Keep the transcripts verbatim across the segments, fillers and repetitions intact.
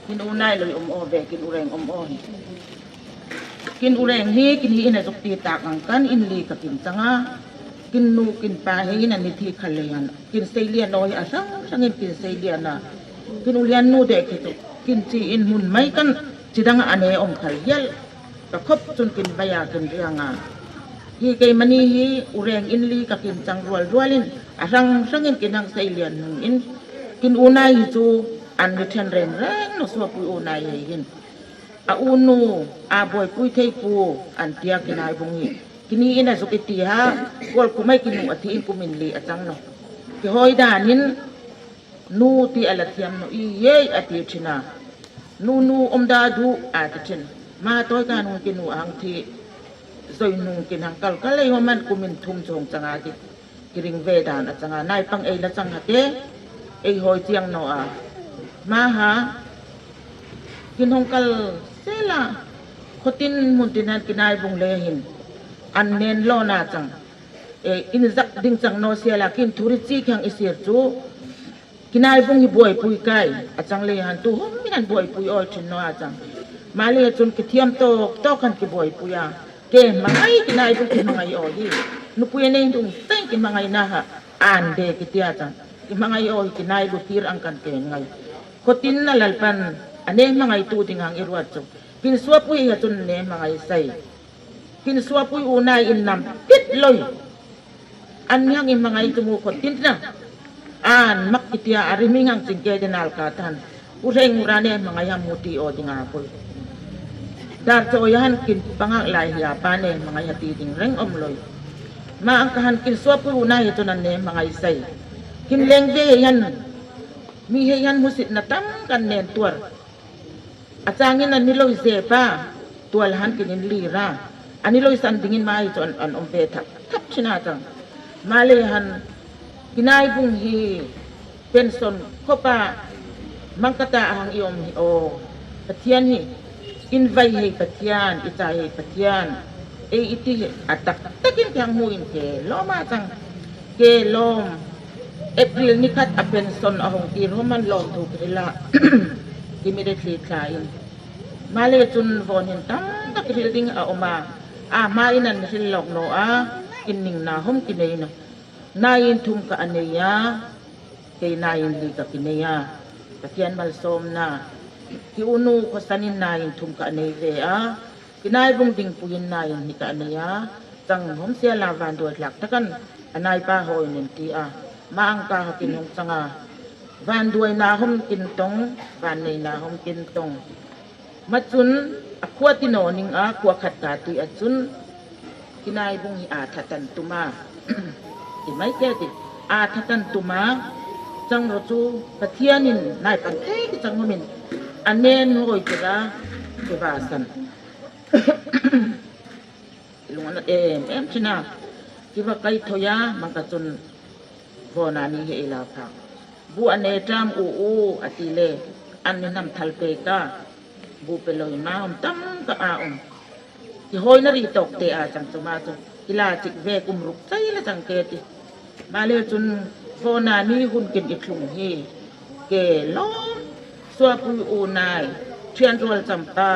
Kin u nai loi om aw ve, kin u reng om aw hi. Kin u reng hi, kin hi in a zuk ti tak ang kan in li ka kin chang a. Kin nu kin pa hi in a ni thi khal lei an. Kin sei lian aw hi a sang sang in kin sei lian a. Kin u lian nu de ki tu. Kin chi in mun mai kan chi dang a ne om khal hial. Ka khop chun kin vai a kin riang a. Hi kei mani hi u reng in li ka kin chang rual rual in. A sang sang in kin hang sei lian nung in. Kin u nai hi chu an ni then reng reng no suapui u nai hei hin. A u nu, a buaipui thei pu, an tia kin ai bung hi. Kin hi in a zuk i ti ha, kual kumai kin u a thi in kum in li a chang no. Ki hoi dan in, nu ti a la thiam no i yei a ti thin a. Nu nu om da du a ti thin. Ma toi ka nung kin u a hang thi. Zoi nung kin hang kal kal ei ho man kum in thum chong chang a ki. Ki ring ve dan a chang a, nai pang ei la chang ha te, ei hoi chiang no a. Ma ha, kin hong kal sel a, khotin mun tin han kin ai bung le hin, an nen lo na chang. E, in zak ding chang no sel a, kin thuri chi kiang i sir chu, kin ai bung hi buaipui kai, a chang le han tu hom min an buaipui oi thin no a chang. Ma le chun ki thiam tok tok han ki buaipui a. Ke hmangai kin ai bung kin hmangai aw hi. Nupui a nei dung teng kin hmangai na ha. An de ki tia chang. Kin hmangai aw hi kin ai bung tir ang kan ke hmangai. Khotin na Lalpan a ne hmangai tu ding hang i ruat chu. Kin suapui ha chun ne hmangai sai. Kin suapui u nai in nam tit loi. An hang i hmangai chu mu khotin na. An mak ki tia a ri mi ngang ching ke de nal ka tan. U reng u ra ne hmangai ha mu ti aw ding a pui. Dar cho ya han kin pangak lai hi a pa ne hmangai ha ti ding reng om loi. Ma ang ka han kin suapui u nai hi chun an ne hmangai sai. Kin leng ve hei han. Mi hei han mu sit na tam kan nen tuar. A chang in an ni loi ze pa. Tual han kin in li ra. An ni loi san ding in ma hi chun an om ve thap thap thin a chang. Ma le han kin ai bung hi. Pension khopa mangkata a hang i om hi aw. Pathian hi. In vai hei Pathian, i chai hei Pathian. Ei i ti hi a tak tak in kiang mu in ke lom a chang. Ke lom. April ni khat a pension a hong tir ho man lom thu ki ri la. Ki mi ri thli thla in. Ma le chun von hin tam tak ki ril ding a om a. A ma in an ril lok no a. Kin ning na hom ki nei no. Nai in thum ka a nei a. Kei nai in li ka ki nei a. Pathian malsawm na. Ki u nu khosan in nai in thum ka a nei ve a. Kin ai bung ding pui in nai in ni ka a nei a. Chang hom sia la van duai tlak takan. A nai pa hoi nen ti a. Ma ang ka ha kin hong chang a. Van duai na hom kin tong. Van nei na hom kin tong. Ma chun a khua ti no ning a khua khat ka ti a chun. Kin ai bung hi a tha tan tum a. Ti mai ke ti. A tha tan tum a. Chang ro chu Pathian in nai pan thei ki chang hom in. A nen hoi ki ra. Ki va san. Lung an em em thin a. Ki va kai thoi a, mang ka chun von a ni he i la pha. Bu a ne tam u u a ti le, an ni nam thal pe ka. Bu pe loi ma om tam ka a om. Ki hoi na ri tok te a chang chu ma chu. Ki la chik ve kum ruk chai la chang ke ti. Ma le chun von a ni hun kin i thlung hi. Ke lom, suapui u nai, thian rual champa,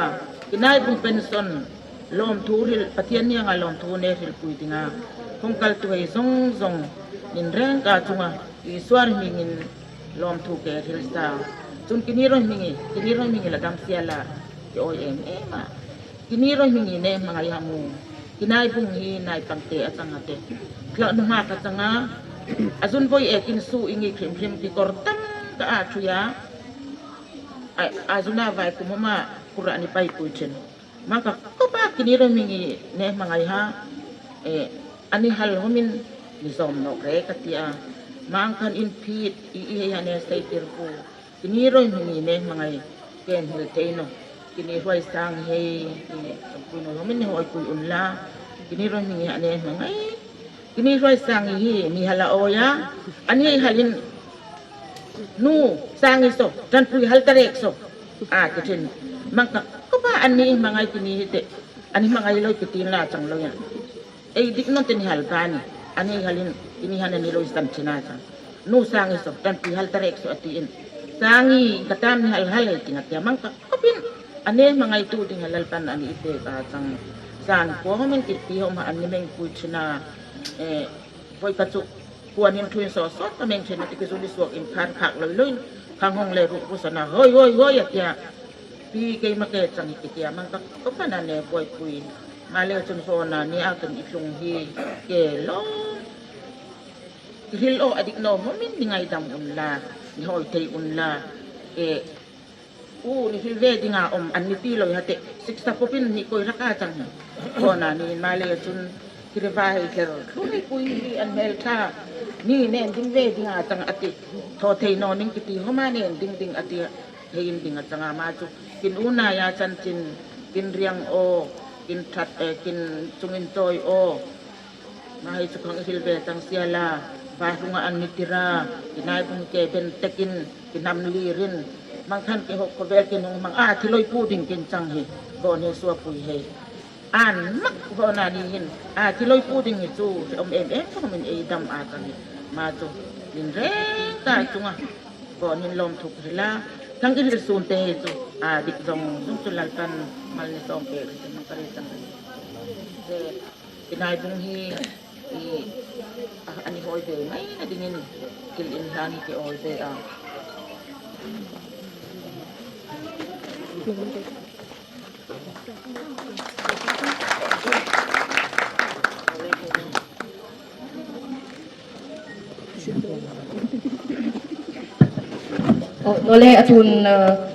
ki nai bung pension, lom thu ril, Pathian niang a lom thu ne ril pui ding a. Hong kal tu hei zong zong, nin reng ka chung a, i suar hming in lom thu ke ril sa. Chun ki ni roi hming i, ki ni roi hming i la dam sia la, ki oi em em a. Ki ni roi hming i ne hmangai ha mu. Ki nai bung hi nai pang te a chang a te. Tlak nu ma ka chang a. A zun voi e kin su i ngi khrim khrim ki kor tam ka a thui a. A, a zun a vai kum ma kura ni pai pui thin. Ma ka ko pa ki ni roi hming i ne hmangai ha. E, a ni hal hom in ni zom nok re ka ti a. Ma ang kan in phit i i hei ha ne sei tir pu. Ki ni roi hming i ne hmangai ken hil thei no. Ki ni roi sang hei, ki ni roi hming i hoi pui un la. Ki ni roi hming i ha ne hmangai. Ki ni roi sang hi, mi ha la oi a. An hei hal in. Nu, sang i so, tan pui hal ta rek so. A, ki thin. Mang ka, ko pa an ni hmangai ki ni hi te. An ni hmangai loi ki tin la chang loi a. Ei dik non te ni hal ba ni. An hei hal in, ki ni ha na ni loi san thin a chang. Nu sang i so, tan pui hal ta rek so a ti in. Sang i ka dam ni hal hal e ti nga tia mang ka kopin. Ane ma ngai tu ding halal pan ani ite ka chang. Zan ko ho men ti ti ho ma ani meng pui china. E, voi ka chu. Kuan in thuin so so ka meng chen ti ki zu li suak in phan phak loi loi. Khang hong le ru ru sana hoi hoi hoi a tia. Pi kei ma ke chang i ki tia mang ka kopan ane voi pui. Ma le chun so na ni a kan i tlung hi ke lo. Hril o adik no ho min ni ngaidam un la, ni hoi thei un la. E, u ni hril ve dinga om an ni ti loi hate, siksa popin ni koi raka chang hi. Kona ni ma le chun, kiri va hei ther, thlun ni pui ni an mel tha, ni nen ding ve dinga chang ati, tho thei no ning kiti ho ma nen ding ding ati, hei in ding a chang a ma chu, kin u na ya chan chin, kin riang o, kin that, e, kin chungin choi o. Mahai chu khang i hril ve tang sia la, va hlunga an ni tira, i nai bung ke ben tekin, i nam lirin, mang khan ke hok ko vel ke nung mang a thiloi pu ding ken chang hi, bon he sua pui he. An mak bon a ni hin, a thiloi pu ding hi chu, om em em ko min ei dam a chang hi, ma chu, min reng ta chunga, bon hin lom thuk hi la, khang i hril sun te hi chu, a dik zong, zong chu lal kan, mal ni song ke, mang kari chang hi. Te, Kinai bung hi, i, a, ani hoi be mai na dingin, kil in hlan hi ke oi be a. O, ole atun, eh,